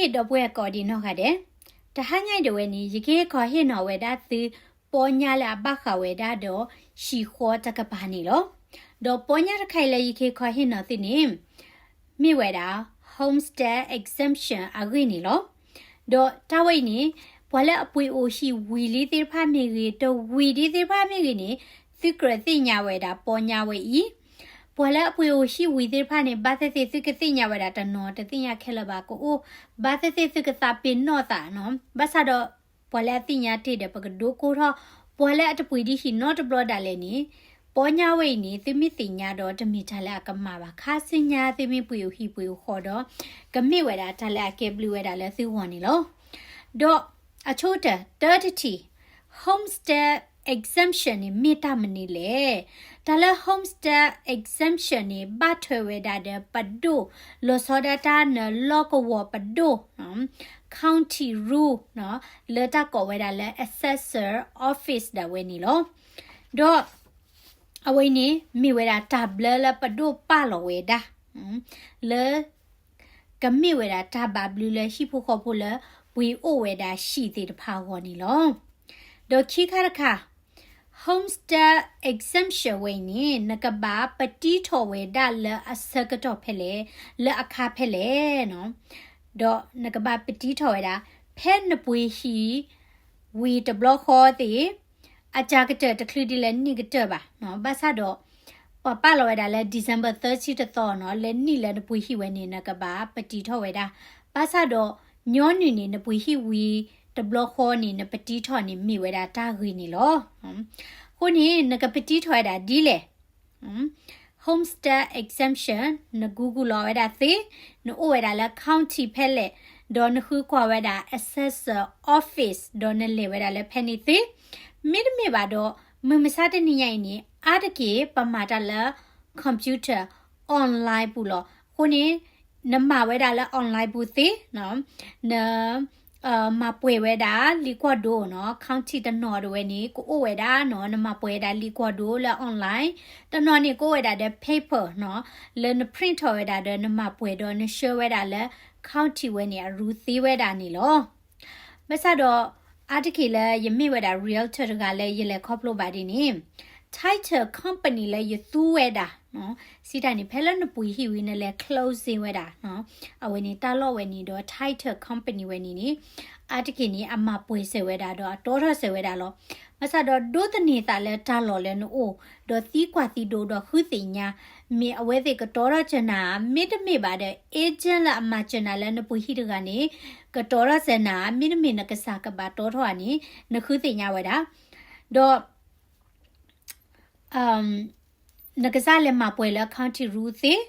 ဒီပုၢ်ဝဲၢ်ကိးဒံးနီၢ်ဂၤဒဲး, တဟါညါအံၤဒၣ်ဝဲန့ၣ် ယကဟ့ၣ်ခီဟ့ၣ်နီၤဝဲဒၣ်သု ပီညါလၢအဘၣ်ဃးဝဲဒၣ်ဒီး ဟံၣ်ဃီတကပၤန့ၣ်လီၤ. ဒီးပီညါတခါအံၤလၢယကဟ့ၣ်ခီဟ့ၣ်နီၤသုန့ၣ် မ့ၢ်ဝဲဒၣ် homestead exemption အဂ့ၢ်န့ၣ်လီၤ. ဒီးတၢ်ဝဲအံၤန့ၣ် ပှၤလၢအပှ့ၤအိၣ်ဟံၣ်ဝံၤလံသ့ၣ်တဖၣ်မ့ၢ်ဂ့ၤ, တဝံၤဒံးသ့ၣ်တဖၣ်မ့ၢ်ဂ့ၤန့ၣ် သုကြၢးသ့ၣ်ညါဝဲဒၣ်ပီညါဝဲအံၤ. ပှၤလၢအပှ့ၤအိၣ်ဟံၣ်ဝံၤသ့ၣ်တဖၣ်န့ၣ် ဘၣ်သ့ၣ်သ့ၣ်သုကသ့ၣ်ညါဝဲဒၣ်တနီၤ, တသ့ၣ်ညါခဲလၢာ်ဘၣ်ကအိၣ်, ဘၣ်သ့ၣ်သ့ၣ်သုကသးပ့ၤနီၣ်သးနီၤ. ဘၣ်ဆၣ်ဒီး ပှၤလၢအသ့ၣ်ညါတ့ၢ်ဒီး ပကဒိကိၢ်ထီၣ်, ပှၤလၢအတပှ့ၤဒံးဟံၣ်နီတဘျီဒၣ်လဲာ်န့ၣ် ပီညါဝဲအံၤန့ၣ် သုမ့ၢ်သ့ၣ်ညါဒီးတမ့ၢ်တၢ်လၢအကမၣ်ဘၣ်. ခါဆူညါသုမ့ၢ်ပှ့ၤအိၣ်ဟံၣ်ပှ့ၤအိၣ်ဃီဒီး ကမ့ၢ်ဝဲဒၣ်တၢ်လၢအကဲဘျုးဝဲဒၣ်လၢသုဂီၢ်န့ၣ်လီၤ. ဒီးအဆိကတၢၢ် တၢတထံၣ်, homestead exemption န့ၣ် မ့ၢ်တၢ်မနုၤလဲၣ်. တၢ်လၢ homestead exemption န့ၣ် ဘၣ်ထွဲဝဲဒၣ်ဒီးပဒိၣ်, လီၤဆီဒၣ်တၢ်နၢၤလီၢ်ကဝီၤပဒိၣ်, county rule လၢတၢ်ကိးဝဲဒၣ်လၢ assessor office ဒၣ်ဝဲန့ၣ်လီၤ. ဒီး အဝဲအံၤန့ၣ် မ့ၢ်ဝဲဒၣ်တၢ်ဘျၢလၢပဒိၣ်ပာ်လီၤဝဲဒၣ် လၢ ကမ့ၢ်ဝဲဒၣ်တၢ်ဘၣ်ဘျုးလၢဟံၣ်ဖိဃီဖိလၢ ပှ့ၤအိၣ်ဝဲဒၣ်ဟံၣ်သ့ၣ်တဖၣ်အဂီၢ်န့ၣ်လီၤ. ဒီးခံခါတခါ homestead exemption ဝဲအံၤန့ၣ် နကဘၣ်ပတံထီၣ်ဝဲဒၣ်လၢအဆၢကတီၢ်ဖဲလဲၣ်, လၢအခါဖဲလဲၣ်နီၤ. ဒီးနကဘၣ်ပတံထီၣ်ဝဲဒၣ် ဖဲနပှ့ၤဟံၣ်ဝံၤတဘျီဃီသ့ၣ် အစှၤကတၢၢ်တချုးဒ်လဲၣ်နံၣ်ကတၢၢ်ဘၣ်. ဘၣ်ဆၣ်ဒီး ပှၤပာ်လီၤဝဲဒၣ်လၢ December သၢဆံတသီနီၤ, လၢနံၣ်လၢနပှ့ၤဟံၣ်ဝဲန့ၣ် နကဘၣ်ပတံထီၣ်ဝဲဒၣ်. ဘၣ်ဆၣ်ဒီး ညီနုၢ်န့ၣ် နပှ့ၤဟံၣ်ဝံၤတဘျီဃီန့ၣ် နပတံထီၣ်န့၁ီၣ် မ့ၢ်ဝဲဒၣ်တၢ်ဂ့ၤန့ၣ်လီၤ. အဃိန့ၣ် နကပတံထီၣ်ဝဲဒၣ်ဒ်လဲၣ်. homestead exemption န Google လီၤဝဲဒၣ်သ့, နအိၣ်ဝဲဒၣ်လၢ county ဖဲလဲၣ်, ဒီးနဃုကွၢ်ဝဲဒၣ် assessor office ဒီးနလဲၤဝဲဒၣ်လၢဖဲန့ၣ်သ့. မ့တမ့ၢ်ဘၣ်ဒီး မုၢ်မဆါတနံၤညါအံၤန့ၣ် အါတက့ၢ်ပမၤတၢ်လၢ computer online ပူၤလီၤ. အဃိန့ၣ် နမၤဝဲဒၣ်လၢ online ပူၤသ့, န မၤပှဲၤဝဲဒၣ်လံာ်ကွၢ်ဒိနီၤ, county တနီၤဒၣ်ဝဲန့ၣ် ကအိၣ်ဝဲဒၣ်နီၤ, နမၤပှဲၤဝဲဒၣ်လံာ်ကွၢ်ဒိလၢ online, တနီၤန့ၣ် ကအိၣ်ဝဲဒၣ်ဒီး paper နီၤ, လၢန print ထီၣ်ဝဲဒၣ်ဒီးနမၤပှဲၤဒီးနဆှၢဝဲဒၣ်လၢ county ဝဲန့ၣ် အရူသ့ဝဲဒၣ်န့ၣ်လီၤ. ဘၣ်ဆၣ်ဒီး အါတက့ၢ်လၢယမ့ၢ်ဝဲဒၣ် realtor တဂၤလၢယလဲၤခီဖျိဘၣ်ဒ်န့ၣ် title company လၢယသူဝဲဒၣ် စံးတၢ်န့ၣ် ဖဲလၢနပှ့ၤဟံၣ်ဝံၤနလဲၤ closing ဝဲဒၣ်, အဝဲန့ၣ်တၢ်လီၢ်ဝဲန့ၣ်ဒီး title company ဝဲန့ၣ်န့ၣ် အါတက့ၢ်န့ၣ် အမၤပှဲၤစၢၤဝဲဒၣ်ဒီးအတီထီၣ်စၢၤဝဲဒၣ်လီၤ. ဘၣ်ဆၣ်ဒီးဒိးသန့ၤသးလၢတၢ်လီၢ်လၢနအိၣ်, ဒီးသံကွၢ်သံဒိးဒီးဃုသ့ၣ်ညါ, မ့ၢ်အဝဲသ့ၣ်ကတီထီၣ်စၢၤနၤ, မ့တမ့ၢ်ဘၣ်ဒီး agent လၢအမၤစၢၤနၤလၢနပှ့ၤဟံၣ်တဂၤန့ၣ် ကတီထီၣ်စၢၤနၤ, မ့တမ့ၢ်နကစၢ်ကဘၣ်တီထီၣ်ဧါန့ၣ် နဃုသ့ၣ်ညါဝဲဒၣ်, ဒီး နကစၢ်လဲၤမၤပှဲၤလၢ county rule သ့,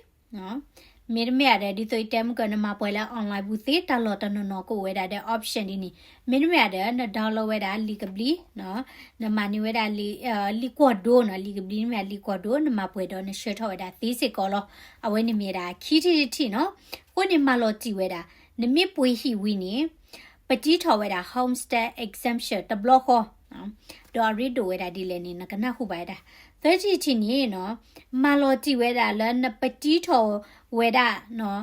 မ့တမ့ၢ်ဧါဒီး ဒ်သိးယတဲမုၢ်ကၢ နမၤပှဲၤလၢ online ပူၤသ့, တၢ်လီၢ်တနီၤနီၤကအိၣ်ဝဲဒၣ်ဒီး option ဒ်န့ၣ်, မ့တမ့ၢ်ဧါဒီး န download ဝဲဒၣ်လံာ်ကဘျံး, နမၤန့ၢ်ဝဲဒၣ် လံာ်ကွၢ်ဒိနီၤ, လံာ်ကဘျံးမ့ၢ်လံာ်ကွၢ်ဒိ နမၤပှဲၤဒီးနဆှၢထီၣ်ဝဲဒၣ်သ့စ့ၢ်ကီးလီၤ. အဝဲန့ၣ်မ့ၢ်ဒၣ်ခံထံၣ်တထံၣ်နီၤ. အဃိန့ၣ်မၤလီၤတံၢ်ဝဲဒၣ်, နမ့ၢ်ပှ့ၤဟံၣ်ဝံၤန့ၣ် ပတံထီၣ်ဝဲဒၣ် homestead exemption တဘျီဃီ, ဒီးအရ့ဒိၣ်ဝဲဒၣ်ဒ်လဲၣ်န့ၣ် နကနၢ်ဟူဘၣ်ဝဲဒၣ်. သၢထံၣ်တထံၣ်န့ၣ်နီၤ, မၤလီၤတံၢ်ဝဲဒၣ်လၢနပတံထီၣ်ဝဲဒၣ်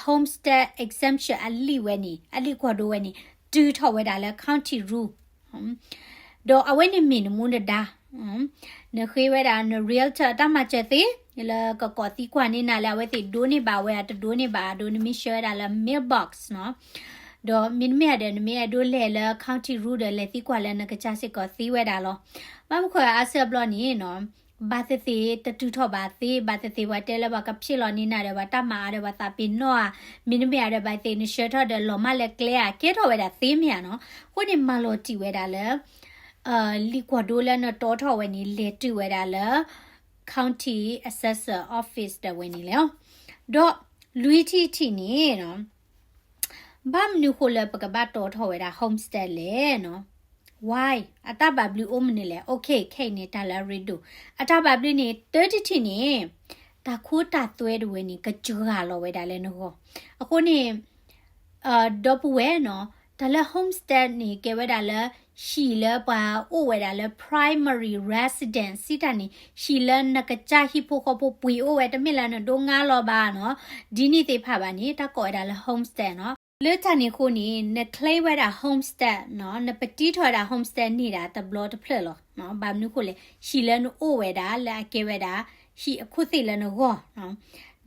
homestead exemption အလံာ်ဝဲန့ၣ်, အလံာ်ကွၢ်ဒိဝဲန့ၣ် တုၤထီၣ်ဝဲဒၣ်လၢ county rule ဒီးအဝဲန့ၣ်မ့ၢ်နမူနဒါ, နဃ့ဝဲဒၣ်န realtor အတၢ်မၤစၢၤသ့, လၢကကိးသံကွၢ်န့ၢ်နၤလၢအဝဲသ့ၣ်ဒိးန့ၢ်ဘၣ်ဝဲဧါ တဒိးန့ၢ်ဘၣ်ဧါဒီး နမ့ၢ်ဆှၢဝဲဒၣ်လၢ mailbox နီၤ. ဒီးမ့တမ့ၢ်ဧါဒီး နမ့ၢ်အဲၣ်ဒိးလဲၤလၢ county rule ဒီးလဲၤသံကွၢ်လၢနကစၢ်စ့ၢ်ကီးသ့ဝဲဒၣ်လီၤ. ဘၣ်မနုၤဃိအါစုအါဘျီန့ၣ်နီၤ, ဘၣ်သ့ၣ်သ့ၣ်တတုၤထီၣ်ဘၣ်သ့, ဘၣ်သ့ၣ်သ့ၣ်ပှၤတဲလၢပှၤကဖျ့လီၤန့ၢ်နၤဒီး ပှၤတၢ်မၤအါဒီးပှၤသးပ့ၤနီၣ်ဧါ, မ့တမ့ၢ်ဧါဒီး ဘၣ်သ့ၣ်နဆှၢထီၣ်ဒီးလီၤမၢ်လၢကျဲဧါ, ကဲထီၣ်ဝဲဒၣ်သ့မ့ၢ်ဧါနီၤ. အဃိန့ၣ်မၤလီၤတံၢ်ဝဲဒၣ်လၢ လံာ်ကွၢ်ဒိလၢနတီထီၣ်ဝဲန့ၣ် လဲၤတုၤဝဲဒၣ်လၢ county assessor office ဒၣ်ဝဲန့ၣ်လဲၣ်. ဒီးလွံၢ်ထံၣ်တထံၣ်န့ၣ်နီၤ, ဘၣ်မနုၤဃိလၢပကဘၣ်တီထီၣ်ဝဲဒၣ် homestead လဲၣ်နီၤ. Why? အတၢ်ဘၣ်ဘျုးအိၣ်မနုၤလဲၣ်. Okay, ခဲအံၤန့ၣ် တၢ်လၢအရ့ဒိၣ်. အတၢ်ဘၣ်ဘျုးန့ၣ် တၢတထံၣ်န့ၣ် တၢ်ခိတၢ်သွဲတဝဲန့ၣ် ကစှၤလီၤဝဲဒၣ်လၢနဂီၢ်. အဃိန့ၣ် ဒီပုၢ်ဝဲၢ်နီၤ, တၢ်လၢ homestead န့ၣ် ကဲဝဲဒၣ်လၢ ဟံၣ်လၢပှၤအိၣ်ဝဲဒၣ်လၢ primary residence စံးတၢ်န့ၣ် ဟံၣ်လၢနကစၢ်ဟံၣ်ဖိဃီဖိပှ့ၤအိၣ်ဝဲ တမ့ၢ်လၢနဒိးငါလီၤဘၣ်နီၤ, ဒ်န့ၣ်သ့ၣ်တဖၣ်ဘၣ်န့ၣ် တၢ်ကိးဝဲဒၣ်လၢ homestead နီၤ. လၢတၢ်န့ၣ်အဃိန့ၣ် န claim ဝဲဒၣ် homestead နီၤ, နပတံထီၣ်ဝဲဒၣ် homestead န့ၢ်ဒၣ်တဘျီတဖျၢၣ်လီၤ. ဘၣ်မနုၤအဃိလဲၣ်, ဟံၣ်လၢနအိၣ်ဝဲဒၣ်လၢအကဲဝဲဒၣ် ဟံၣ်အခိၣ်သ့ၣ်လၢနဂီၢ်,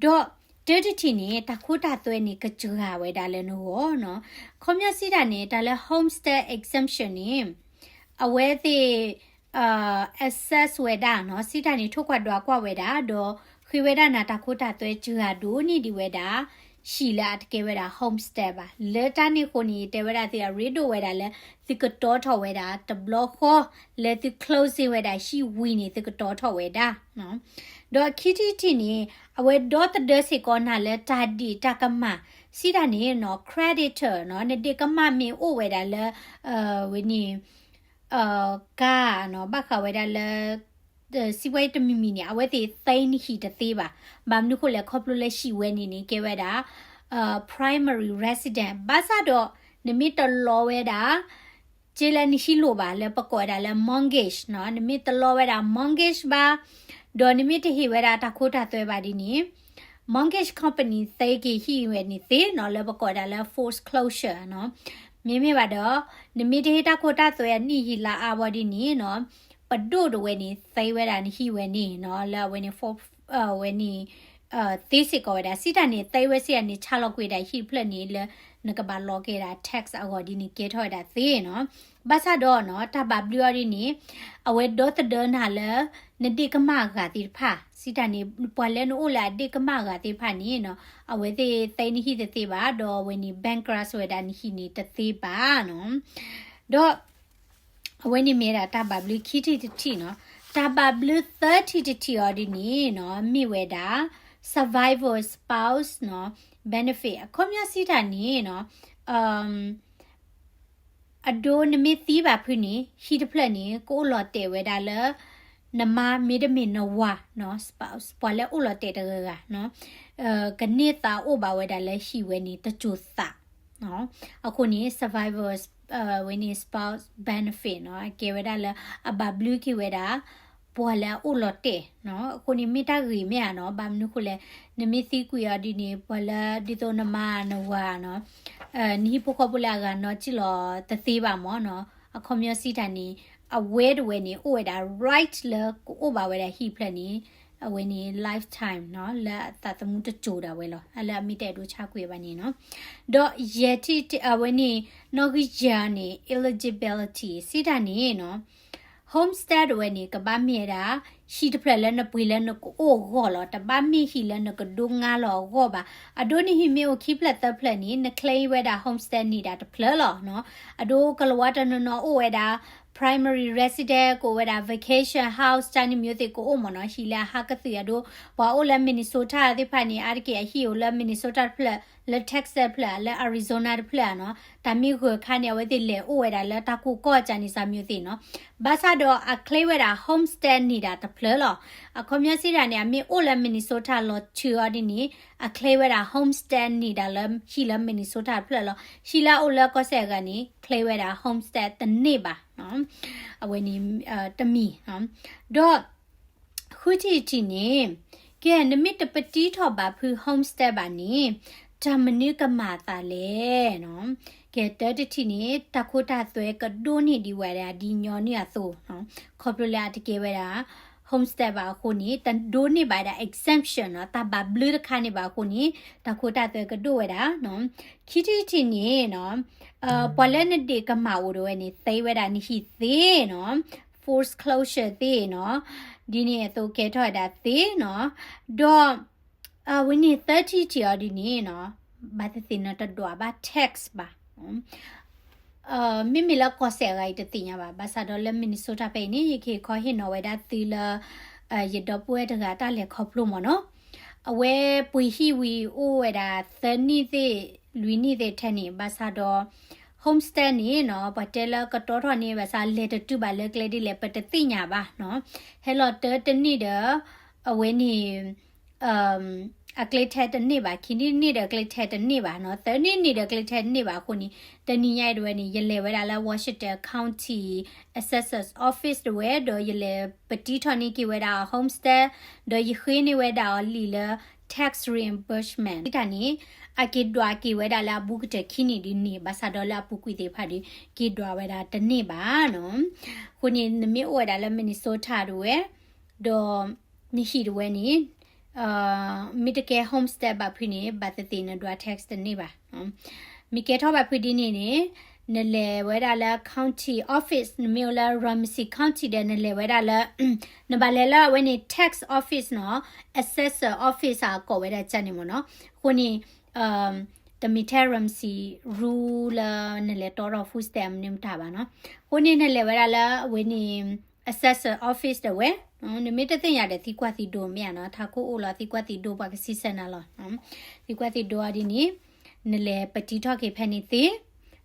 ဒီးတၢတထံၣ်န့ၣ် တၢ်ခိတၢ်သွဲန့ၣ် ကစှၤဝဲဒၣ်လၢနဂီၢ်နီၤ. ခီပညီစံးတၢ်န့ၣ် တၢ်လၢ homestead exemption န့ၣ် အဝဲသ့ၣ် assess ဝဲဒၣ်နီၤ, စံးတၢ်န့ၣ် ထိၣ်ကွၢ်ဒွးကွၢ်ဝဲဒၣ် ဒီးဃ့ဝဲဒၣ်နၤတၢ်ခိတၢ်သွဲစှၤဒိၣ်န့ၢ်ဒံးဝဲဒၣ် ဟံၣ်လၢအတကဲဝဲဒၣ် homestead ဘၣ်. လၢတၢ်န့ၣ်အဃိန့ၣ် ယတဲဝဲဒၣ်သုအရ့ဒိၣ်ဝဲဒၣ်လၢ သုကတီထီၣ်ဝဲဒၣ်တဘျီဃီ လၢသု closing ဝဲဒၣ်ဟံၣ်ဝံၤန့ၣ် သုကတီထီၣ်ဝဲဒၣ် ဒီးခံထံၣ်တထံၣ်န့ၣ် အဝဲဒီသဒၢစ့ၢ်ကီးနၤလၢတၢ်ဒ့ၣ်တၢ်ကမၣ်, စံးတၢ်န့ၣ်နီၤ creditor နီၤ, နဒ့ၣ်ကမၣ်မ့ၢ်အိၣ်ဝဲဒၣ်လၢ ဝဲန့ၣ် ကါနီၤ, ဘၣ်ဃးဝဲဒၣ်လၢ စံးဝဲတမံၤမံၤန့ၣ် အဝဲသ့ၣ်သ့နဟံၣ်တသ့ဘၣ်. ဘၣ်မနုၤအဃိလဲၣ်, ခီဖျိလၢဟံၣ်ဝဲန့ၣ်န့ၣ် ကဲဝဲဒၣ် primary resident ဘၣ်ဆၣ်ဒီး နမ့ၢ်တလီဝဲဒၣ် က့လၢနဟံၣ်လိၣ်ဘၣ် လၢပကိးဝဲဒၣ်လၢ mortgage နီၤ, နမ့ၢ်တလီဝဲဒၣ် mortgage ဘၣ်, ဒီးနမ့ၢ်တဟ့ၣ်ဝဲဒၣ်တၢ်ခိတၢ်သွဲဘၣ်ဒ်န့ၣ် mortgage company သ့က့ၤဟံၣ်ဝဲန့ၣ်သ့နီၤ, လၢပကိးဒၣ်လၢ foreclosure နီၤ. မ့မ့ၢ်ဘၣ်ဒီး နမ့ၢ်တဟ့ၣ်တၢ်ခိတၢ်သွဲအနံၣ်ဟံၣ်လါအါဘၣ်ဒ်န့ၣ်နီၤ, ပဒိၣ်တဝဲန့ၣ် သ့ဝဲဒၣ်နဟံၣ်ဝဲန့ၣ်နီၤ, လၢအဝဲန့ၣ် ဝဲန့ၣ် သ့စ့ၢ်ကီးဝဲဒၣ်, စံးတၢ်န့ၣ် သ့ဝဲစ့ၢ်ကီးန့ၣ် ဆါလီၤကွံာ်ဒၣ်ဟံၣ်တဖျၢၣ်န့ၣ်လၢ နကဘၣ်လီၤက့ၤဒၣ် tax အဂီၢ်ဒ်န့ၣ် ကဲထီၣ်ဝဲဒၣ်သ့နီၤ. ဘၣ်ဆၣ်ဒီးနီၤ တၢ်ဘၣ်ဘျုးအီၤဒ်န့ၣ် အဝဲဒီသဒၢနၤလၢ နဒ့ၣ်ကမၣ်အဂၤသ့ၣ်တဖၣ်, စံးတၢ်န့ၣ် ပှၤလၢနအိၣ်လၢအဒ့ၣ်ကမၣ်အဂၤသ့ၣ်တဖၣ်န့ၣ်နီၤ, အဝဲသ့ၣ်သ့နဟံၣ်တသ့ဘၣ်, ဒီးအဝဲန့ၣ် bankrupt ဝဲဒၣ်နဟံၣ်န့ၣ်တသ့ဘၣ်နီၤ. ဒီး အဝဲန့ၣ်မ့ၢ်ဒၣ်တၢ်ဘၣ်ဘျုးခံထံၣ်တထံၣ်နီၤ. တၢ်ဘၣ်ဘျုးသၢထံၣ်တထံၣ်အီၤဒ်န့ၣ်နီၤ မ့ၢ်ဝဲဒၣ် survivor spouse နီၤ benefit အခီပညီစံးတၢ်န့ၣ်နီၤ အဒိနမ့ၢ်သံဘၣ်ဖုန့ၣ် ဟံၣ်တဖျၢၣ်န့ၣ် ကအိၣ်လီၤတဲာ်ဝဲဒၣ်လၢ နမါမ့တမ့ၢ်နဝၤနီၤ spouse ပှၤလၢအိၣ်လီၤတဲာ်တဂၤဂၤနီၤ ကန့ၢ်သးအိၣ်ဘၣ်ဝဲဒၣ်လၢဟံၣ်ဝဲန့ၣ်တစိၤသး အဃိန့ၣ် survivor ဝဲန့ၣ် spouse benefit နီၤ အကဲဝဲဒၣ်လၢအဘၣ်ဘျုးက့ၤဝဲဒၣ် ပှၤလၢအအိၣ်လီၤတဲာ်နီၤ အဃိန့ၣ်မ့ၢ်တၢ်ဂ့ၤမ့ၢ်ဧါနီၤ ဘၣ်မနုၤအဃိလဲၣ် နမ့ၢ်သံကွံာ်အီၤဒ်န့ၣ် ပှၤလၢဒ်သိးနမါနဝၤနီၤ နဟံၣ်ဖိဃီဖိလၢအဂၤနီၤစံၣ်လီၤတသ့ဘၣ်မ့ၢ်နီၤ အခီပညီစံးတၢ်န့ၣ် အဝဲတဝဲန့ၣ် အိၣ်ဝဲဒၣ် right လၢကအိၣ်ဘၣ်ဝဲဒၣ်ဟံၣ်ဖျၢၣ်န့ၣ် အဝဲန့ၣ် lifetime နီၤ လၢအသးသမူတစိၤဒၣ်ဝဲလီၤ လၢအမ့ၢ်တအဲၣ်ဒိးဆါကွံာ်ဘၣ်န့ၣ်နီၤ ဒီးယဲၢ်ထံၣ်အဝဲန့ၣ် နီၣ်ဂံၢ်ယဲၢ်န့ၣ် eligibility စံးတၢ်န့ၣ်နီၤ homestead တဝဲန့ၣ် ကဘၣ်မ့ၢ်ဝဲဒၣ် ဟံၣ်တဖျၢၣ်လၢနပှ့ၤလၢနကအိၣ်အဂီၢ်လီၤ တဘၣ်မ့ၢ်ဟံၣ်လၢနကဒိငါလီၤအဂီၢ်ဘၣ် အဒိနဟံၣ်မ့ၢ်အိၣ်ခံဖျၢၣ်သၢဖျၢၣ်န့ၣ် န claim ဝဲဒၣ် homestead န့ၢ်ဒၣ်တဖျၢၣ်လီၤနီၤ အဒိကလၤဝါတနီၤနီၤအိၣ်ဝဲဒၣ် primary resident ကအိၣ်ဝဲဒၣ် vacation house တၢ်န့ၣ်မ့ၢ်သ့ၣ်ကအိၣ်မ့ၢ်နီၤ ဟံၣ်လၢအဟးကသုၣ်အဒိ ပှၤအိၣ်လၢ Minnesota သ့ၣ်တဖၣ်န့ၣ် အါတက့ၢ်အဟံၣ်အိၣ်လၢ Minnesota တဖျၢၣ် လၢ Texas တဖျၢၣ် လၢ Arizona တဖျၢၣ်နီၤ တၢ်မ့ၢ်ဂၢၢ်ခါန့ၣ် အဝဲသ့ၣ်လဲၤအိၣ်ဝဲဒၣ်လၢတၢ်ကိၢ်ကီၢ်ကၢ်န့ၣ်စၢ်မ့ၢ်သ့ၣ်နီၤ ဘၣ်ဆၣ်ဒီးအ claim ဝဲဒၣ် homestead န့ၢ်ဒၣ်တဖျၢၣ်လီၤ အခီပညီစံးတၢ်န့ၣ် အမ့ၢ်အိၣ်လၢ Minnesota လီၤထုးအီၤဒ်န့ၣ် အ claim ဝဲဒၣ် homestead န့ၢ်ဒၣ်လၢဟံၣ်လၢ Minnesota တဖျၢၣ်လီၤ ဟံၣ်လၢအအိၣ်လၢကီၢ်စဲၣ်အဂၤန့ၣ် claim ဝဲဒၣ် homestead တန့ၢ်ဘၣ် အဝဲန့ၣ် တမံၤ ဒီး ဃုထံၣ်တထံၣ်န့ၣ် ကဲ နမ့ၢ်တပတံထီၣ်ဘၣ်ဖု homestead ဘၣ်န့ၣ် တၢ်မနုၤကမၤအသးလဲၣ်နီၤ ကဲ တၢတထံၣ်န့ၣ် တၢ်ခိတၢ်သွဲကဒိၣ်န့ၢ်ဒံးဝဲဒၣ်ဒ်ညီနုၢ်အသိးနီၤ ခီဖျိလၢအတကဲဝဲဒၣ် homestead ဘၣ်အဃိန့ၣ် တဒိးန့ၢ်ဘၣ်ဝဲဒၣ် exemption နီၤ တၢ်ဘၣ်ဘျုးတခါန့ၣ်ဘၣ်အဃိန့ၣ် တၢ်ခိတၢ်သွဲကဒိၣ်ဝဲဒၣ်နီၤ ခံထံၣ်တထံၣ်န့ၣ်နီၤ ပှၤလၢနဒ့ၣ်ကမၣ်အိၣ်တဝဲန့ၣ် သ့ဝဲဒၣ်နဟံၣ်သ့နီၤ foreclosure သ့နီၤ ဒ်န့ၣ်အသိးကဲထီၣ်ဝဲဒၣ်သ့နီၤ ဒီး ဝဲန့ၣ်သၢထံၣ်တထံၣ်အီၤဒ်န့ၣ်နီၤ ဘၣ်သ့ၣ်သ့ၣ်နီၤတဒွးဘၣ် tax ဘၣ် မ့မ့ၢ်လၢကီၢ်စဲၣ်အဂၤအံၤတသ့ၣ်ညါဘၣ် ဘၣ်ဆၣ်ဒီးလၢ Minnesota ဖဲအံၤန့ၣ် ယကဟ့ၣ်ခီဟ့ၣ်နီၤဝဲဒၣ်သုလၢ ယဒီပုၢ်ဝဲၢ်တဂၤတၢ်လဲၤခီဖျိမ့ၢ်နီၤ အဝဲပှ့ၤဟံၣ်ဝံၤအိၣ်ဝဲဒၣ်သၢနံၣ်သ့ၣ် လွံၢ်နံၣ်သ့ၣ်ထဲန့ၣ် ဘၣ်ဆၣ်ဒီး homestead န့ၣ်နီၤ ပှၤတဲလၢကတီထီၣ်န့ၣ် ဘၣ်ဆၣ်လဲၤတတုၤဘၣ်လၢကျဲဒ်လဲၣ် ပတသ့ၣ်ညါဘၣ်နီၤ ဟဲလီၤတၢတနံၣ်ဒီး အဝဲန့ၣ် အကျဲထဲတန့ၢ်ဘၣ် ခံနံၣ်နံၣ်ဒီးကျဲထဲတန့ၢ်ဘၣ်နီၤ သၢနံၣ်နံၣ်ဒီးကျဲထဲတန့ၢ်ဘၣ်အဃိန့ၣ် တနံၤညါအံၤတဝဲန့ၣ် ယလဲၤဝဲဒၣ်လၢ Washington County Assessor's Office တဝဲ ဒီးယလဲၤပတံထီၣ်န့ၢ်က့ၤဝဲဒၣ်အီၤ homestead ဒီးယဃ့န့ၢ်ဝဲဒၣ်အီၤလံာ်လၢ tax reimbursement တၢ်န့ၣ် အက့ၤဒွးက့ၤဝဲဒၣ်လၢအဘူးကတၢၢ်ခံနံၣ်ဒ်န့ၣ် ဘၣ်ဆၣ်ဒီးလၢအပူၤကွံာ်သ့ၣ်တဖၣ်ဒီး က့ၤဒွးဝဲဒၣ်တန့ၢ်ဘၣ်နီၤ. အဃိန့ၣ် နမ့ၢ်အိၣ်ဝဲဒၣ်လၢ Minnesota ဒၣ်ဝဲ ဒီးနဟံၣ်ဒၣ်ဝဲန့ၣ် မ့ၢ်တကဲ homestead ဘၣ်ဖုန့ၣ် ဘၣ်သ့ၣ်သ့ၣ်နဒွး tax တန့ၢ်ဘၣ်. မ့ၢ်ကဲထီၣ်ဘၣ်ဖုဒ်န့ၣ်န့ၣ် နလဲၤဝဲဒၣ်လၢ county office နမ့ၢ်အိၣ်လၢ Ramsey County ဒီး နလဲၤဝဲဒၣ်လၢ နဘၣ်လဲၤလၢအဝဲန့ၣ် tax office နီၤ, assessor office အကိးဝဲဒၣ်ကန့ၣ်မ့ၢ်နီၤ. အဃိန့ၣ် တမ့ၢ်ထဲ Ramsey Rural လၢနလဲၤတီထီၣ် food stamp မနုၤမတၤဘၣ်နီၤ. အဃိန့ၣ် နလဲၤဝဲဒၣ်လၢအဝဲန့ၣ် assessor office ဒၣ်ဝဲ, နမ့ၢ်တသ့ၣ်ညါဒီးသံကွၢ်သံဒိးမ့ၢ်ဧါနီၤ, ထးခိၣ်အိၣ်လီၤ သံကွၢ်သံဒိးပှၤကစံးဆၢနၤလီၤ. သံကွၢ်သံဒိးအီၤဒ်န့ၣ် နလဲၤပတံထီၣ်က့ၤဖဲန့ၣ်သ့,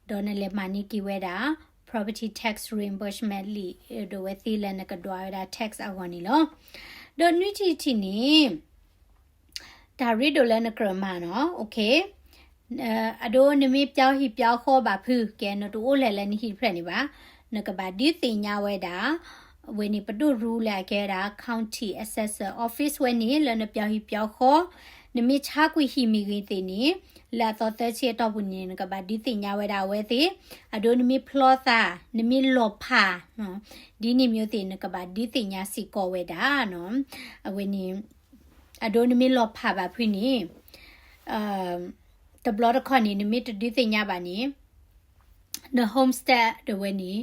ဒီးနလဲၤမၤန့ၢ်က့ၤဝဲဒၣ် property tax reimbursement လံာ်ဒၣ်ဝဲသ့လၢနကဒွးဝဲဒၣ် tax အဂီၢ်န့ၣ်လီၤ. ဒီးနွံထံၣ်တထံၣ်န့ၣ် တၢ်ရ့ဒိၣ်လၢနကြၢးမၤနီၤ, okay. အဒိ နမ့ၢ်ပၠီဟံၣ်ပၠီဃီဘၣ်ဖု ကဲ နတအိၣ်လဲၤလၢနဟံၣ်တဖျၢၣ်န့ၣ်ဘၣ်, နကဘၣ်ဒုးသ့ၣ်ညါဝဲဒၣ် အဝဲန့ၣ်ပဒိၣ်ရူလၢအကဲဝဲဒၣ် county assessor office ဝဲန့ၣ် လၢနပၠီဟံၣ်ပၠီဃီ, နမ့ၢ်ဆါကွံာ်ဟံၣ်မ့ၢ်ဂ့ၤသ့ၣ်န့ၣ် လၢအသီသၢဆံအတီၢ်ပူၤန့ၣ် နကဘၣ်ဒုးသ့ၣ်ညါဝဲဒၣ်အဝဲသ့ၣ်, အဒိနမ့ၢ်ဖျီသး နမ့ၢ်လီၤဖး ဒ်န့ၣ်မ့ၢ်သ့ၣ် နကဘၣ်ဒုးသ့ၣ်ညါစ့ၢ်ကီးဝဲဒၣ်နီၤ, အဝဲန့ၣ် အဒိနမ့ၢ်လီၤဖးဘၣ်ဖုန့ၣ် တဘျီတခီၣ်န့ၣ် နမ့ၢ်တဒုးသ့ၣ်ညါဘၣ်န့ၣ် န homestead ဒၣ်ဝဲန့ၣ်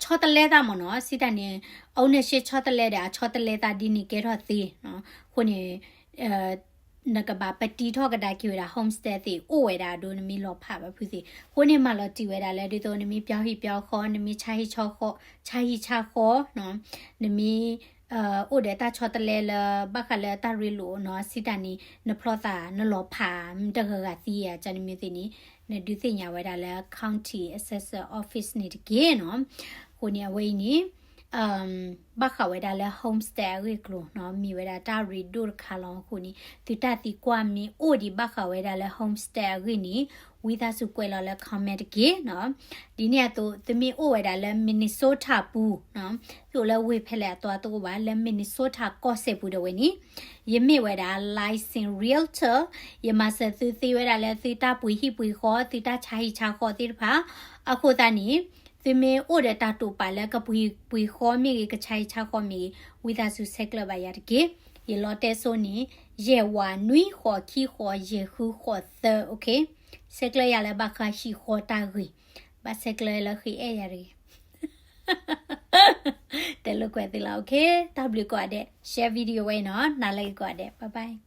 ဆီတလဲသးမ့ၢ်နီၤ, စံးတၢ်န့ၣ် ownership ဆီတလဲဒီး အဆီတလဲသးဒ်န့ၣ်ကဲထီၣ်သ့နီၤ, အဃိန့ၣ် နကဘၣ်ပတံထီၣ်ကဒါက့ၤဝဲဒၣ် homestead သ့ၣ်အိၣ်ဝဲဒၣ်အဒိနမ့ၢ်လီၤဖးဘၣ်ဖုသ့ၣ်, အဃိန့ၣ်မၤလီၤတံၢ်ဝဲဒၣ်လၢ ဒ်သိးနမ့ၢ်ပၠီဟံၣ်ပၠီဃီ, နမ့ၢ်ဆါဟံၣ်ဆါဃီ, နမ့ၢ် အိၣ်ဒီးတၢ်ဆီတလဲလၢ ဘၣ်ဃးလၢတၢ်ရ့လိာ်နီၤ, စံးတၢ်န့ၣ် နဖျီသး နလီၤဖး မ့ၢ်တဂၤဂၤသံဧါ ကန့ၣ်မ့ၢ်သ့ၣ်န့ၣ် နဒုးသ့ၣ်ညါဝဲဒၣ်လၢ county assessor office န့ၣ်တက့ၢ်နီၤ. အဃိန့ၣ် အဝဲအံၤန့ၣ် ဘၣ်ဃးဝဲဒၣ်လၢ homestead အဂ့ၢ်အကျိၤနီၤ, မ့ၢ်ဝဲဒၣ်တၢ်ရ့ဒိၣ်တခါလီၤ. အဃိန့ၣ် သုတၢ်သံကွၢ်မ့ၢ်အိၣ်ဒံးဘၣ်ဃးဝဲဒၣ်လၢ homestead အဂ့ၢ်န့ၣ် ဝံသးစူၤကွဲးလီၤလၢ comment တက့ၢ်နီၤ. ဒ်န့ၣ်အသိး သုမ့ၢ်အိၣ်ဝဲဒၣ်လၢ Minnesota ပူၤနီၤ, သုအိၣ်လၢဝ့ၢ်ဖဲလဲၣ်အသိးတအိၣ်ဘၣ်, လၢ Minnesota ကီၢ်စဲၣ်ပူၤဒၣ်ဝဲန့ၣ် ယမ့ၢ်ဝဲဒၣ် licensed realtor, ယမၤစၢၤသုသ့ဝဲဒၣ်လၢသုတၢ်ပှ့ၤဟံၣ်ပှ့ၤဃီ, သုတၢ်ဆါဟံၣ်ဆါဃီသ့ၣ်တဖၣ်, အဃိသတးန့ၣ် သုမ့ၢ်အိၣ်ဒီးတၢ်တိာ်ပာ်လၢကပှ့ၤပှ့ၤဃီမ့ၢ်ဂ့ၤ, ကဆါဟံၣ်ဆါဃီမ့ၢ်ဂ့ၤ, ဝံသးစူၤဆဲးကျၢဘၣ်ယၤတက့ၢ်. ယလီတဲစိန့ၣ် ယဲၢ်ဝးနွံဃိးခံဃိးယဲၢ်ဃုဃိးသၢ, okay. ဆဲးကျၢယၤလၢဘၣ်ဃးဟံၣ်ဃီတၢ်ဂ့ၢ်, ဘၣ်ဆဲးကျၢလၢဃ့အဲၣ်ယၤတဂ့ၤ. တဲလိာ်ကွဲးသ့လီၤ, okay. တၢ်ဘျုးကိးဂၤဒဲး, share video ဝဲအံၤနီၤ, နၤလၢဂ့ၤကိးဂၤဒဲး, bye bye.